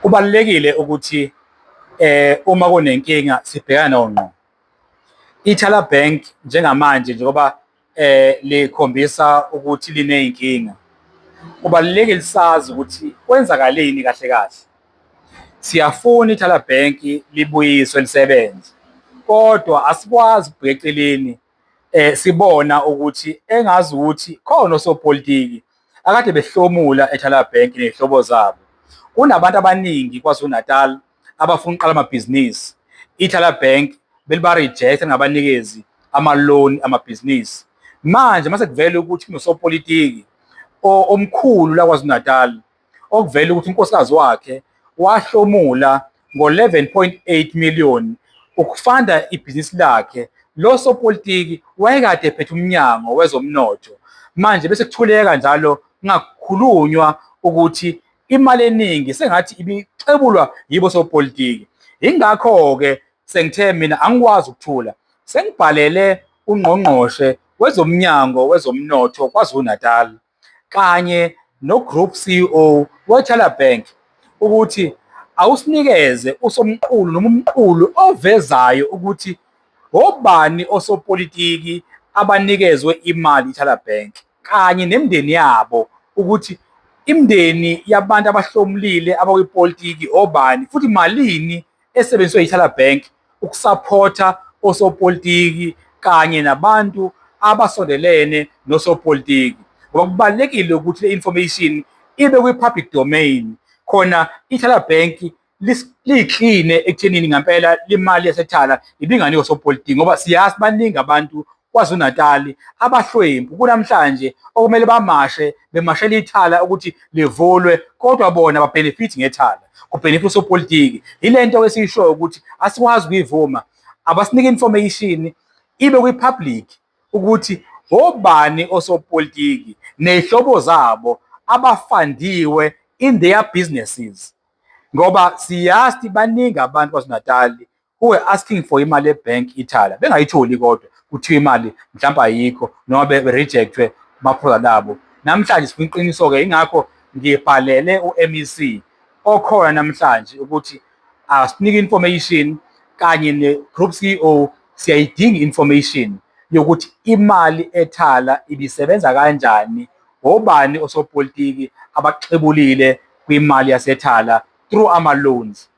Kubalulekile ukuthi uma kunenkinga sibhekane nawo ngqo. Ithala Bank njengamanje njengoba likhombisa ukuthi liney'nkinga, kubalulekile sazi ukuthi kwenzakaleni kahle kahle. Siyafuna Ithala Bank libuyiswe lisebenze, kodwa asikwazi ukubheka eceleni sibona ukuthi engazi ukuthi khona osopolitiki akade behlomula eThala Bank ney'hlobo zabo. Kunabantu abaningi KwaZulu-Natal abafuna ukuqala amabhizinisi. Ithala Bank beliba-reject lingabanikezi ama-loan amabhizinisi. Manje mase kuvela ukuthi kunosopolitiki omkhulu la KwaZulu-Natal okuvela ukuthi unkosikazi wakhe wahlomula ngo-11.8 million ukufanda ibhizinisi lakhe. Lo sopolitiki wayekade ephethe umnyango wezomnotho. Manje bese kuthuleka njalo kungakhulunywa ukuthi imali eningi sengathi ibixebulwa yibo sopolitiki. Yingakho-ke sengithe mina angikwazi ukuthula, sengibhalele ungqongqoshe wezomnyango wezomnotho KwaZulu-Natal kanye no-Group CEO weThala Bank ukuthi awusinikeze usomqulu noma umqulu ovezayo ukuthi obani osopolitiki abanikezwe imali iThala Bank kanye nemindeni yabo, ukuthi imindeni yabantu abahlomulile abakwipolitiki obani, futhi malini esebenziswe iThala Bank ukusaphotha osopolitiki kanye nabantu abasondelene nosopolitiki. Ngoba kubalulekile ukuthi le information ibe kwi-public domain, khona iThala Bank liyikline ekuthenini ngempela limali yaseThala ibinganikwa osopolitiki, ngoba siyazi baningi abantu KwaZulu-Natal abahlwempu kunamhlanje okumele bamashe bemashela iThala ukuthi livulwe, kodwa bona ba-benefit ngeThala, ku-benefit osopolitiki. Yile nto esiyishoyo ukuthi asikwazi ukuyivuma. Abasinike information ibe kwi-public ukuthi obani osopolitiki ney'hlobo zabo abafandiwe in their businesses, ngoba siyazi baningi abantu KwaZulu-Natal who were asking for imali e-bank iThala bengayitholi, kodwa kuthiwa imali mhlawumbe ayikho noma be-rejectwe ama-product abo. Namhlanje sifuna iqiniso-ke, ingakho ngibhalele u-MEC okhona namhlanje ukuthi asinike information kanye ne-Group CEO. Siyayidinga information yokuthi imali eThala ibisebenza kanjani, obani osopolitiki abaxebulile kwimali yaseThala through ama-loans.